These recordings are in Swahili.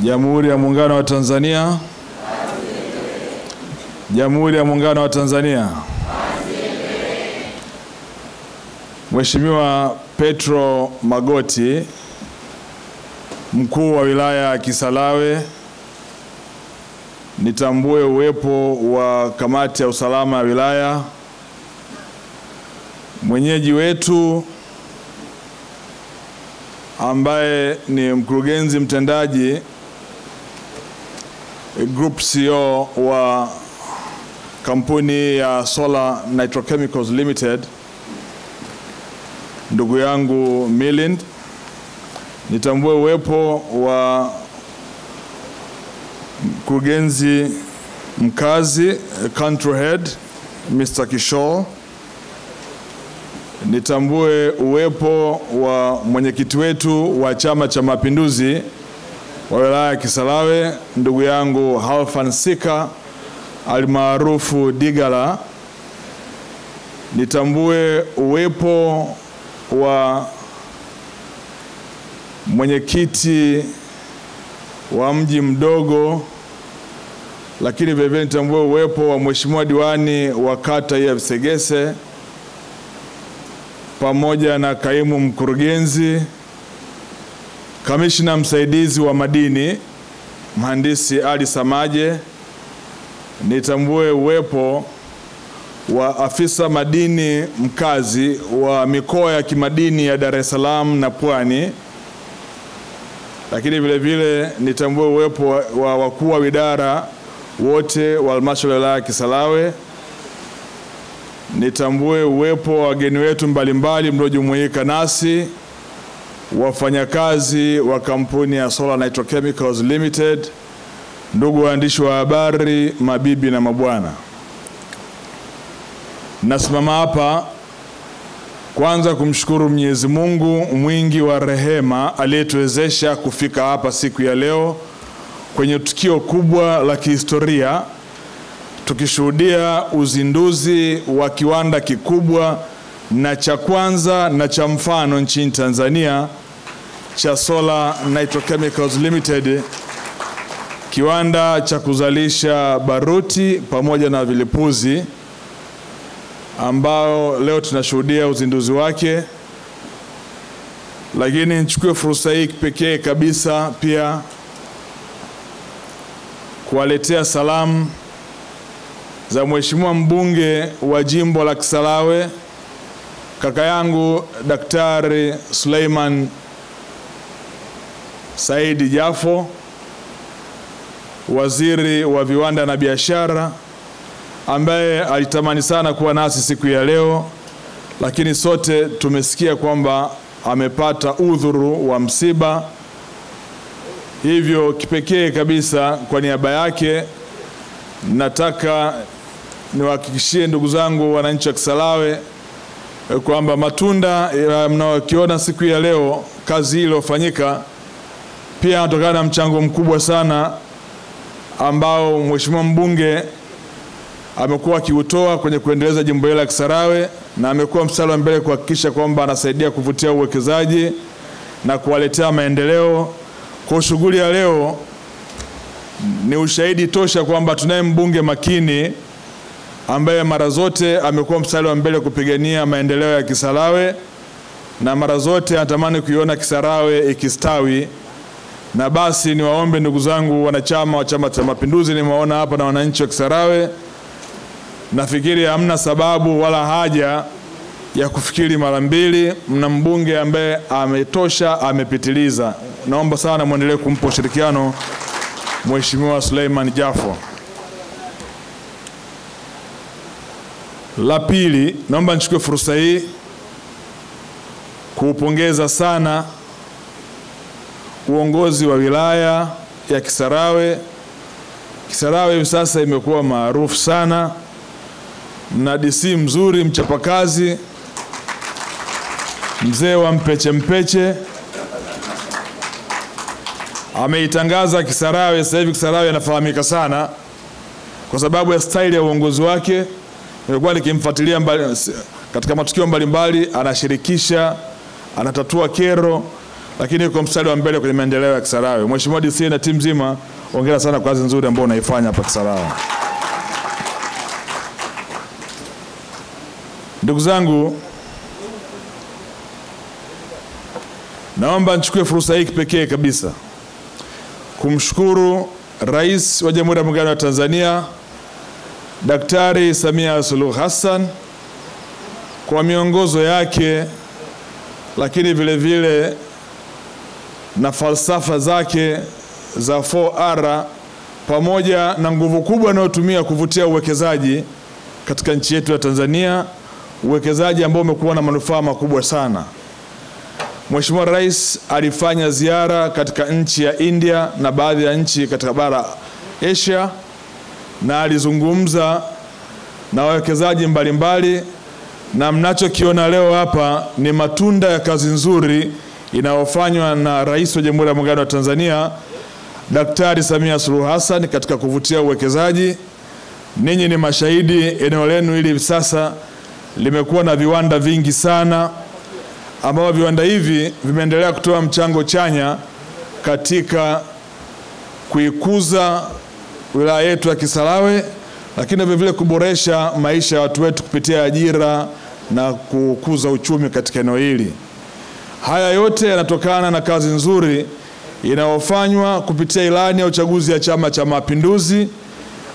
Jamhuri ya Muungano wa Tanzania. Jamhuri ya Muungano wa Tanzania. Mheshimiwa Petro Magoti, mkuu wa wilaya ya Kisarawe, nitambue uwepo wa kamati ya usalama ya wilaya, mwenyeji wetu ambaye ni mkurugenzi mtendaji Group CEO wa kampuni ya Solar Nitrochemicals Limited, ndugu yangu Milind. Nitambue uwepo wa mkurugenzi mkazi Country Head Mr. Kishore. Nitambue uwepo wa mwenyekiti wetu wa Chama cha Mapinduzi wa wilaya ya Kisarawe, ndugu yangu Halfan Sika almaarufu Digala. Nitambue uwepo wa mwenyekiti wa mji mdogo, lakini vile vile nitambue uwepo wa mheshimiwa diwani wa kata ya Visegese pamoja na kaimu mkurugenzi, kamishna msaidizi wa madini mhandisi Ali Samaje. Nitambue uwepo wa afisa madini mkazi wa mikoa ya kimadini ya Dar es Salaam na Pwani, lakini vile vile nitambue uwepo wa wakuu wa idara wote wa halmashauri ya wilaya ya Kisarawe. Nitambue uwepo wa wageni wetu mbalimbali mliojumuika nasi, wafanyakazi wa kampuni ya Solar Nitrochemicals Limited, ndugu waandishi wa habari, mabibi na mabwana. Nasimama hapa kwanza kumshukuru Mwenyezi Mungu mwingi wa rehema aliyetuwezesha kufika hapa siku ya leo kwenye tukio kubwa la kihistoria, tukishuhudia uzinduzi wa kiwanda kikubwa na cha kwanza na cha mfano nchini Tanzania cha Solar Nitrochemicals Limited, kiwanda cha kuzalisha baruti pamoja na vilipuzi, ambao leo tunashuhudia uzinduzi wake. Lakini nichukue fursa hii pekee kabisa pia kuwaletea salamu za mheshimiwa mbunge wa jimbo la Kisarawe, kaka yangu Daktari Suleiman Saidi Jafo, waziri wa viwanda na biashara, ambaye alitamani sana kuwa nasi siku ya leo, lakini sote tumesikia kwamba amepata udhuru wa msiba. Hivyo kipekee kabisa kwa niaba yake nataka niwahakikishie ndugu zangu wananchi wa Kisarawe kwamba matunda mnayokiona siku ya leo, kazi iliyofanyika pia inatokana na mchango mkubwa sana ambao mheshimiwa mbunge amekuwa akiutoa kwenye kuendeleza jimbo hili la Kisarawe, na amekuwa mstari wa mbele kuhakikisha kwamba anasaidia kuvutia uwekezaji na kuwaletea maendeleo. Kwa shughuli ya leo ni ushahidi tosha kwamba tunaye mbunge makini ambaye mara zote amekuwa mstari wa mbele kupigania maendeleo ya Kisarawe, na mara zote anatamani kuiona Kisarawe ikistawi. Na basi niwaombe ndugu zangu wanachama wa Chama cha Mapinduzi, nimewaona hapa na wananchi wa Kisarawe, nafikiri hamna sababu wala haja ya kufikiri mara mbili. Mna mbunge ambaye ametosha, amepitiliza. Naomba sana muendelee kumpa ushirikiano Mheshimiwa Suleiman Jafo. La pili, naomba nichukue fursa hii kuupongeza sana uongozi wa wilaya ya Kisarawe. Kisarawe hivi sasa imekuwa maarufu sana na DC mzuri, mchapakazi, mzee wa mpeche mpeche. Ameitangaza Kisarawe. Sasa hivi Kisarawe anafahamika sana kwa sababu ya style ya uongozi wake. Nimekuwa nikimfuatilia katika matukio mbalimbali, anashirikisha, anatatua kero, lakini yuko mstari wa mbele kwenye maendeleo ya Kisarawe. Mheshimiwa DC na timu nzima, hongera sana kwa kazi nzuri ambayo unaifanya hapa Kisarawe. Ndugu zangu, naomba nichukue fursa hii kipekee kabisa kumshukuru Rais wa Jamhuri ya Muungano wa Tanzania Daktari Samia Suluhu Hassan kwa miongozo yake, lakini vile vile na falsafa zake za 4R pamoja na nguvu kubwa anayotumia kuvutia uwekezaji katika nchi yetu ya Tanzania, uwekezaji ambao umekuwa na manufaa makubwa sana. Mheshimiwa Rais alifanya ziara katika nchi ya India na baadhi ya nchi katika bara Asia, na alizungumza na wawekezaji mbalimbali, na mnachokiona leo hapa ni matunda ya kazi nzuri inayofanywa na Rais wa Jamhuri ya Muungano wa Tanzania Daktari Samia Suluhu Hassan katika kuvutia uwekezaji. Ninyi ni mashahidi, eneo lenu hili sasa limekuwa na viwanda vingi sana, ambao viwanda hivi vimeendelea kutoa mchango chanya katika kuikuza wilaya yetu ya Kisarawe, lakini vile vile kuboresha maisha ya watu wetu kupitia ajira na kukuza uchumi katika eneo hili. Haya yote yanatokana na kazi nzuri inayofanywa kupitia ilani ya uchaguzi ya Chama cha Mapinduzi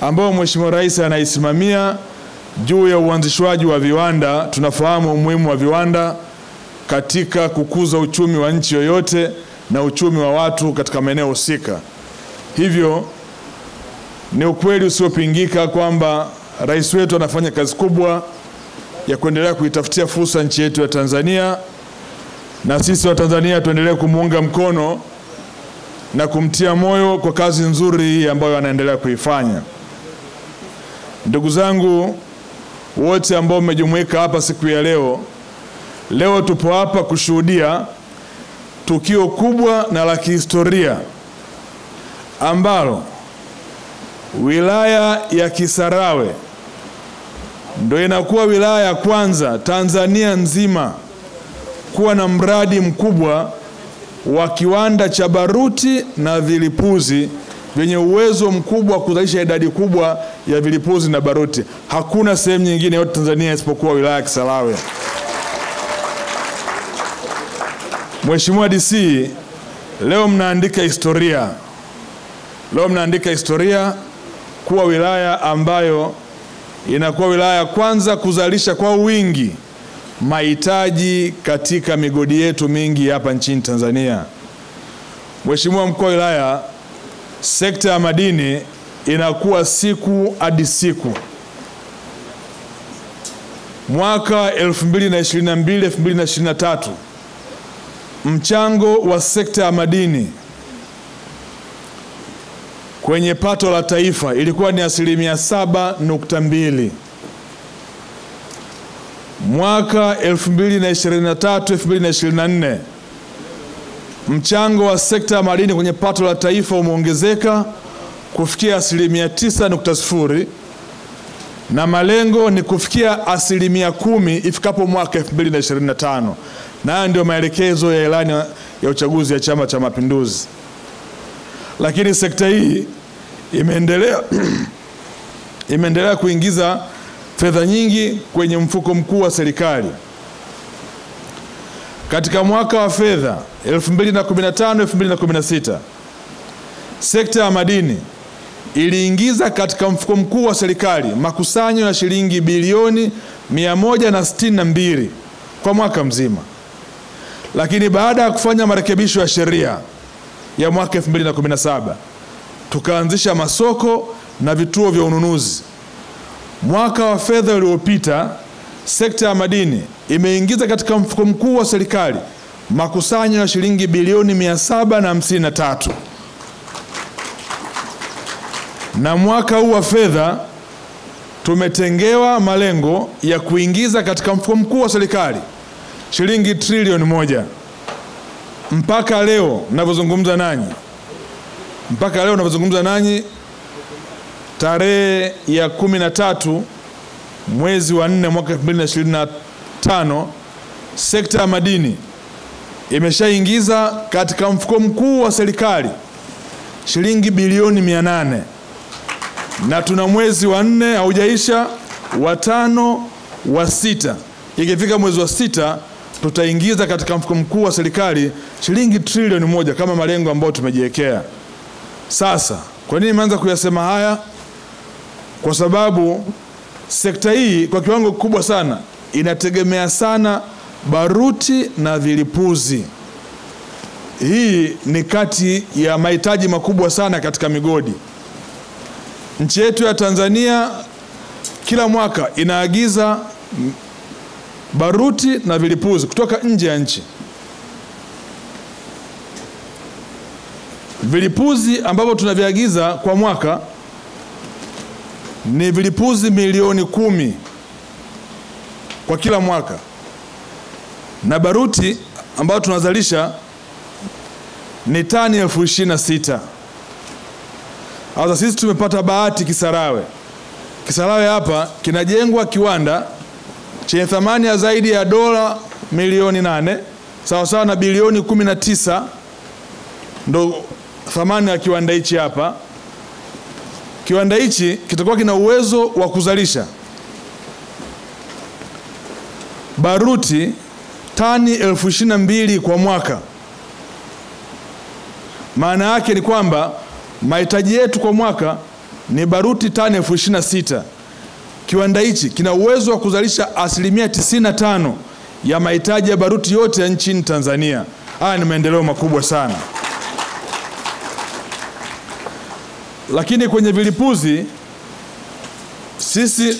ambayo Mheshimiwa Rais anaisimamia juu ya uanzishwaji wa viwanda. Tunafahamu umuhimu wa viwanda katika kukuza uchumi wa nchi yoyote na uchumi wa watu katika maeneo husika. Hivyo ni ukweli usiopingika kwamba rais wetu anafanya kazi kubwa ya kuendelea kuitafutia fursa nchi yetu ya Tanzania, na sisi wa Tanzania tuendelee kumuunga mkono na kumtia moyo kwa kazi nzuri hii ambayo anaendelea kuifanya. Ndugu zangu wote ambao mmejumuika hapa siku ya leo, leo tupo hapa kushuhudia tukio kubwa na la kihistoria ambalo wilaya ya Kisarawe ndio inakuwa wilaya ya kwanza Tanzania nzima kuwa na mradi mkubwa wa kiwanda cha baruti na vilipuzi vyenye uwezo mkubwa wa kuzalisha idadi kubwa ya vilipuzi na baruti. Hakuna sehemu nyingine yote Tanzania isipokuwa wilaya ya Kisarawe. Mheshimiwa DC, leo mnaandika historia. Leo mnaandika historia kuwa wilaya ambayo inakuwa wilaya ya kwanza kuzalisha kwa wingi mahitaji katika migodi yetu mingi hapa nchini Tanzania. Mheshimiwa mkuu wa wilaya, sekta ya madini inakuwa siku hadi siku. Mwaka 2022 2023 mchango wa sekta ya madini kwenye pato la taifa ilikuwa ni 7.2%. Mwaka 2023 2024 mchango wa sekta ya madini kwenye pato la taifa umeongezeka kufikia 9.0%, na malengo ni kufikia 10% ifikapo mwaka 2025. Na haya ndio maelekezo ya ilani ya uchaguzi ya Chama cha Mapinduzi. Lakini sekta hii imeendelea kuingiza fedha nyingi kwenye mfuko mkuu wa serikali. Katika mwaka wa fedha 2015 2016 sekta ya madini iliingiza katika mfuko mkuu wa serikali makusanyo ya shilingi bilioni 162 kwa mwaka mzima. Lakini baada ya kufanya marekebisho ya sheria ya mwaka 2017 tukaanzisha masoko na vituo vya ununuzi. Mwaka wa fedha uliopita sekta ya madini imeingiza katika mfuko mkuu wa serikali makusanyo ya shilingi bilioni 753. Na mwaka huu wa fedha tumetengewa malengo ya kuingiza katika mfuko mkuu wa serikali shilingi trilioni 1. Mpaka leo ninavyozungumza nanyi, tarehe ya 13 mwezi wa 4 mwaka 2025, sekta ya madini imeshaingiza katika mfuko mkuu wa serikali shilingi bilioni 800. Na tuna mwezi wa 4 haujaisha, wa 5, wa 6. Ikifika mwezi wa 6 tutaingiza katika mfuko mkuu wa serikali shilingi trilioni 1 kama malengo ambayo tumejiwekea. Sasa, kwa nini nimeanza kuyasema haya? Kwa sababu sekta hii kwa kiwango kikubwa sana inategemea sana baruti na vilipuzi. Hii ni kati ya mahitaji makubwa sana katika migodi. Nchi yetu ya Tanzania kila mwaka inaagiza baruti na vilipuzi kutoka nje ya nchi. Vilipuzi ambavyo tunaviagiza kwa mwaka ni vilipuzi milioni 10 kwa kila mwaka. Na baruti ambayo tunazalisha ni tani 26,000. Sasa sisi tumepata bahati Kisarawe. Kisarawe hapa kinajengwa kiwanda chenye thamani ya zaidi ya dola milioni 8, sawa sawa na bilioni 19 ndo thamani ya kiwanda hichi hapa. Kiwanda hichi kitakuwa kina uwezo wa kuzalisha baruti tani 22,000 kwa mwaka. Maana yake ni kwamba mahitaji yetu kwa mwaka ni baruti tani 26,000. Kiwanda hichi kina uwezo wa kuzalisha 95% ya mahitaji ya baruti yote ya nchini Tanzania. Haya ni maendeleo makubwa sana. Lakini kwenye vilipuzi sisi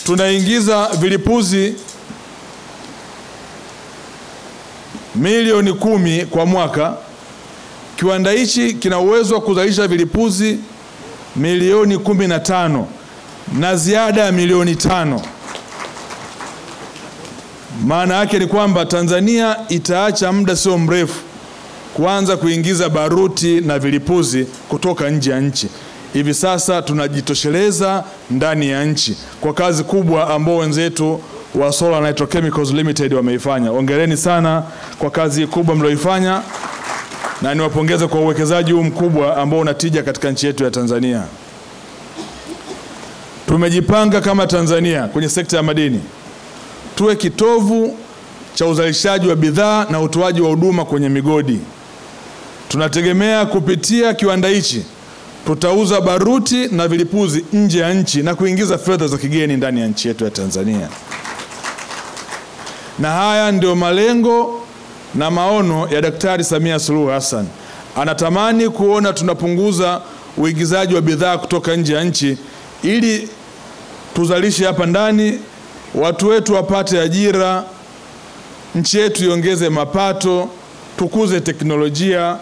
tunaingiza vilipuzi milioni 10 kwa mwaka. Kiwanda hichi kina uwezo wa kuzalisha vilipuzi milioni 15 na ziada ya milioni 5. Maana yake ni kwamba Tanzania itaacha muda sio mrefu kuanza kuingiza baruti na vilipuzi kutoka nje ya nchi. Hivi sasa tunajitosheleza ndani ya nchi kwa kazi kubwa ambao wenzetu wa Solar Nitrochemicals Limited wameifanya. Hongereni sana kwa kazi kubwa mlioifanya, na niwapongeze kwa uwekezaji huu mkubwa ambao unatija katika nchi yetu ya Tanzania. Tumejipanga kama Tanzania kwenye sekta ya madini tuwe kitovu cha uzalishaji wa bidhaa na utoaji wa huduma kwenye migodi. Tunategemea kupitia kiwanda hichi tutauza baruti na vilipuzi nje ya nchi na kuingiza fedha za kigeni ndani ya nchi yetu ya Tanzania. Na haya ndio malengo na maono ya Daktari Samia Suluhu Hassan. Anatamani kuona tunapunguza uingizaji wa bidhaa kutoka nje ya nchi ili tuzalishe hapa ndani, watu wetu wapate ajira, nchi yetu iongeze mapato, tukuze teknolojia,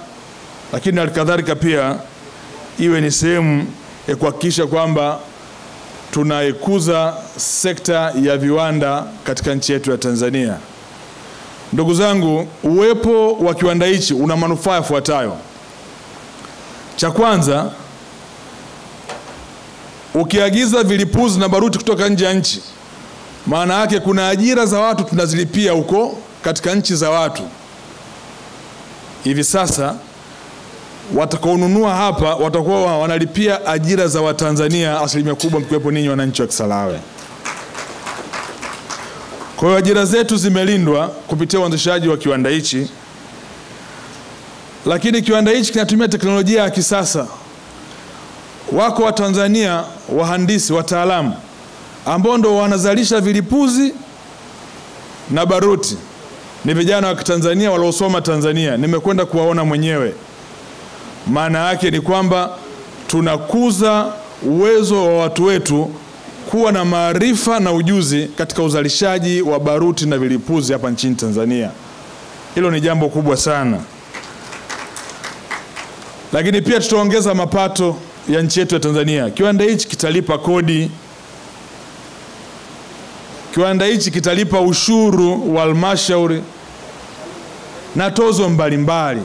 lakini halikadhalika pia iwe ni sehemu ya kuhakikisha kwamba tunaikuza sekta ya viwanda katika nchi yetu ya Tanzania. Ndugu zangu, uwepo wa kiwanda hichi una manufaa yafuatayo. Cha kwanza, ukiagiza vilipuzi na baruti kutoka nje ya nchi, maana yake kuna ajira za watu tunazilipia huko katika nchi za watu. Hivi sasa watakaonunua hapa watakuwa wanalipia ajira za Watanzania asilimia kubwa, mkiwepo ninyi wananchi wa Kisarawe. Kwa hiyo ajira zetu zimelindwa kupitia uanzishaji wa kiwanda hichi. Lakini kiwanda hichi kinatumia teknolojia ya kisasa. Wako wa Tanzania wahandisi, wataalamu ambao ndio wanazalisha vilipuzi na baruti. Ni vijana wa Tanzania waliosoma Tanzania. Nimekwenda kuwaona mwenyewe. Maana yake ni kwamba tunakuza uwezo wa watu wetu kuwa na maarifa na ujuzi katika uzalishaji wa baruti na vilipuzi hapa nchini Tanzania. Hilo ni jambo kubwa sana. Lakini pia tutaongeza mapato ya nchi yetu ya Tanzania. Kiwanda hichi kitalipa kodi. Kiwanda hichi kitalipa ushuru wa halmashauri na tozo mbalimbali,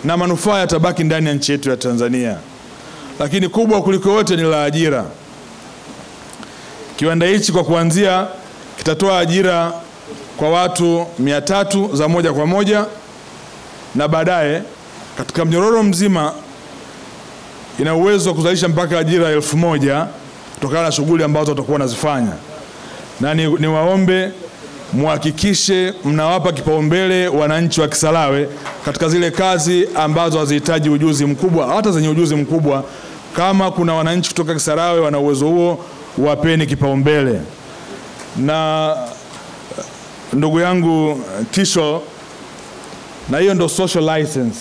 na manufaa yatabaki ndani ya nchi yetu ya Tanzania. Lakini kubwa kuliko yote ni la ajira. Kiwanda hichi kwa kuanzia kitatoa ajira kwa watu 300 za moja kwa moja, na baadaye katika mnyororo mzima ina uwezo wa kuzalisha mpaka ajira 1000 kutokana na shughuli ambazo watakuwa wanazifanya. Na niwaombe muhakikishe mnawapa kipaumbele wananchi wa Kisarawe katika zile kazi ambazo hazihitaji ujuzi mkubwa, hata zenye ujuzi mkubwa. Kama kuna wananchi kutoka Kisarawe wana uwezo huo, wapeni kipaumbele. Na ndugu yangu Tisho, na hiyo ndo social license.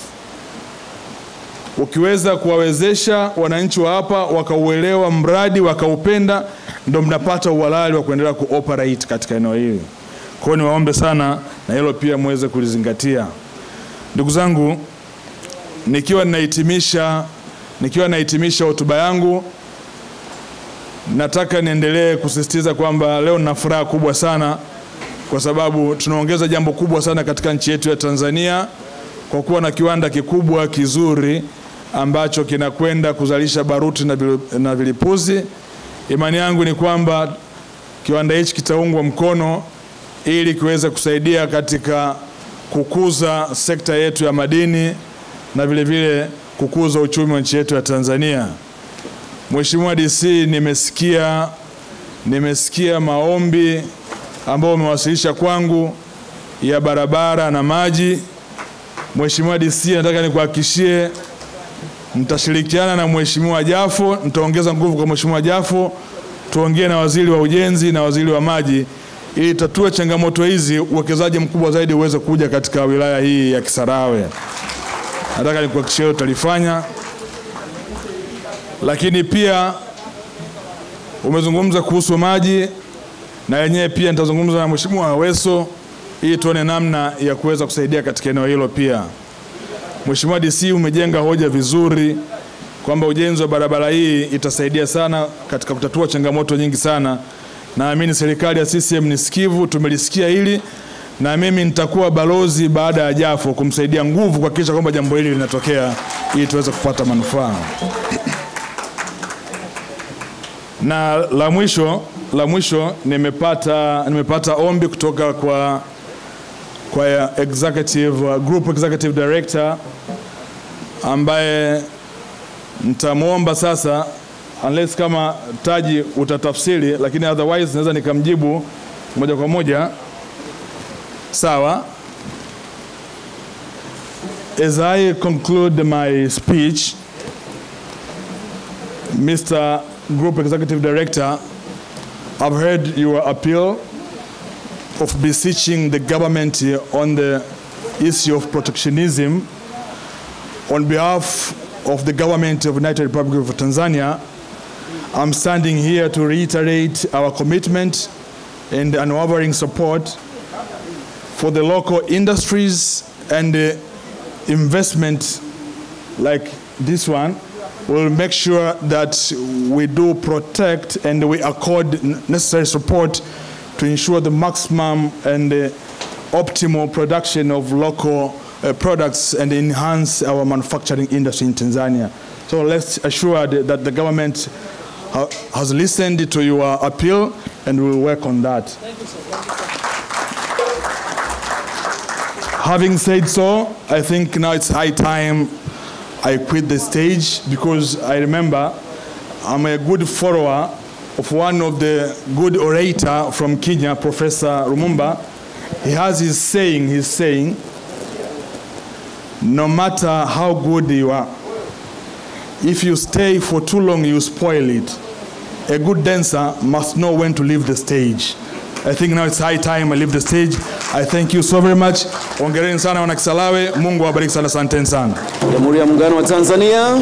Ukiweza kuwawezesha wananchi wa hapa wakauelewa mradi, wakaupenda, ndo mnapata uhalali wa kuendelea kuoperate katika eneo hili. Kwa hiyo niwaombe sana na hilo pia muweze kulizingatia. Ndugu zangu, nikiwa nahitimisha hotuba yangu, nataka niendelee kusisitiza kwamba leo nina furaha kubwa sana kwa sababu tunaongeza jambo kubwa sana katika nchi yetu ya Tanzania kwa kuwa na kiwanda kikubwa kizuri ambacho kinakwenda kuzalisha baruti na vilipuzi. Imani yangu ni kwamba kiwanda hichi kitaungwa mkono ili kiweze kusaidia katika kukuza sekta yetu ya madini na vile vile kukuza uchumi wa nchi yetu ya Tanzania. Mheshimiwa DC, nimesikia maombi ambayo umewasilisha kwangu ya barabara na maji. Mheshimiwa DC, nataka nikuhakikishie nitashirikiana na Mheshimiwa Jafo, nitaongeza nguvu kwa Mheshimiwa Jafo, tuongee na waziri wa ujenzi na waziri wa maji ili tatue changamoto hizi, uwekezaji mkubwa zaidi uweze kuja katika wilaya hii ya Kisarawe. Nataka nikuhakikishie utalifanya. Lakini pia umezungumza kuhusu maji, na yenyewe pia nitazungumza na Mheshimiwa Aweso ili tuone namna ya kuweza kusaidia katika eneo hilo pia. Mheshimiwa DC, umejenga hoja vizuri kwamba ujenzi wa barabara hii itasaidia sana katika kutatua changamoto nyingi sana. Naamini serikali ya CCM ni sikivu, tumelisikia hili, na mimi nitakuwa balozi baada ya Jafo kumsaidia nguvu kuhakikisha kwamba jambo hili linatokea ili tuweze kupata manufaa. Na la mwisho nimepata ombi kutoka kwa Group Executive Director ambaye nitamuomba sasa, unless kama Taji utatafsiri, lakini otherwise naweza nikamjibu moja kwa moja. Sawa. As I conclude my speech, Mr. Group Executive Director, I've heard your appeal of beseeching the government on the issue of protectionism. On behalf of the government of the United Republic of Tanzania, I'm standing here to reiterate our commitment and unwavering support for the local industries and the investment like this one. We'll make sure that we do protect and we accord necessary support to ensure the maximum and the optimal production of local products and enhance our manufacturing industry in Tanzania. So let's assure that the government has listened to your appeal and will work on that. Thank you, sir. Thank you, sir. Having said so, I think now it's high time I quit the stage, because I remember I'm a good follower of one of the good orator from Kenya, Professor Lumumba. He has his saying, no matter how good you are, if you stay for too long, you spoil it. A good dancer must know when to leave the stage. I think now it's high time I leave the stage. I thank you so very much. Hongereni sana wana Kisarawe. Mungu awabariki sana. Asanteni sana. Jamhuri ya Muungano wa Tanzania.